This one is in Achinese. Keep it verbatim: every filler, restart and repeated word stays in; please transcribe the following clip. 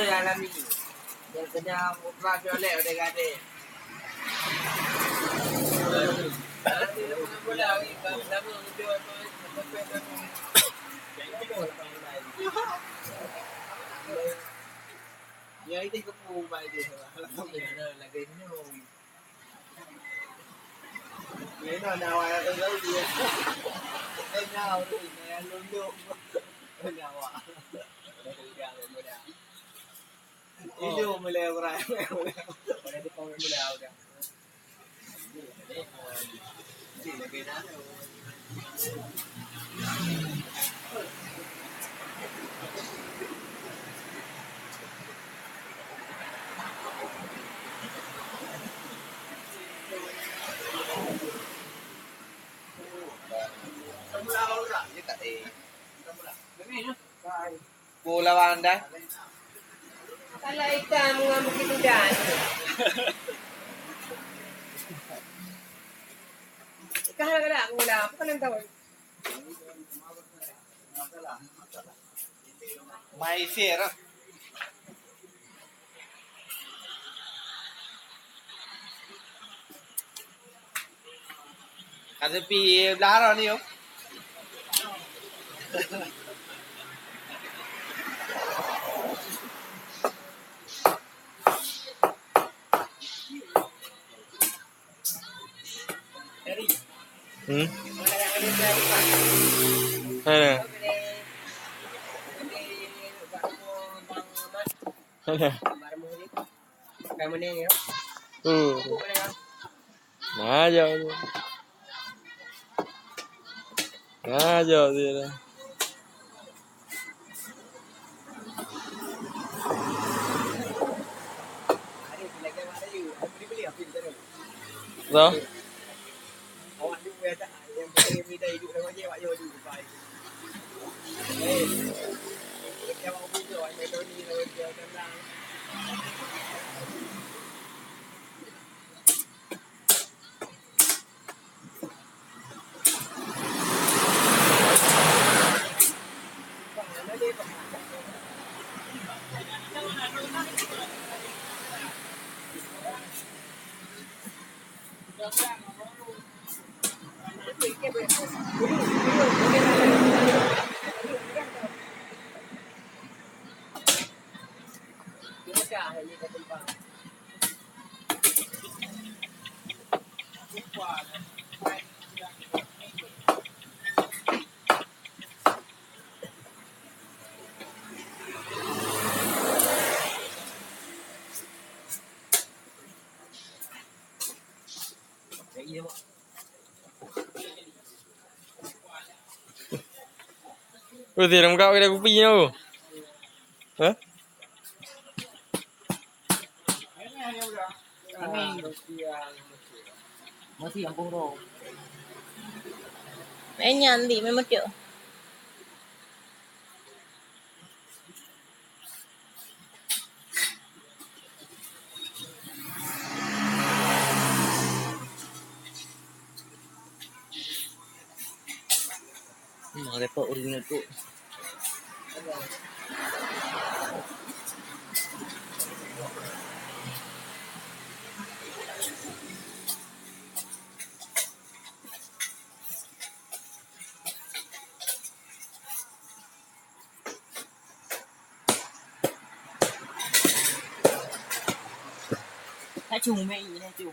Alami. Yang kena ultra violet udah gadé. Ya, itu kepu baik dia. Lagi minum. Bola anda. Kalau hitam dengan bukit udan. Kah ada bola, apa kalian tahu? Maisir. Ka sepi blah arah ni, yo. Hmm. Mana? Mana? Hmm. Nah, jauh tu. Nah, jauh tu dah. Toh? Oh, tiram kau kedai kopi ni, oh. Hah? Masih ampung roh. Eh, nyan di memang cok. Hmm, repot urinnya tu. Hãy chung mày đi, hãy chung.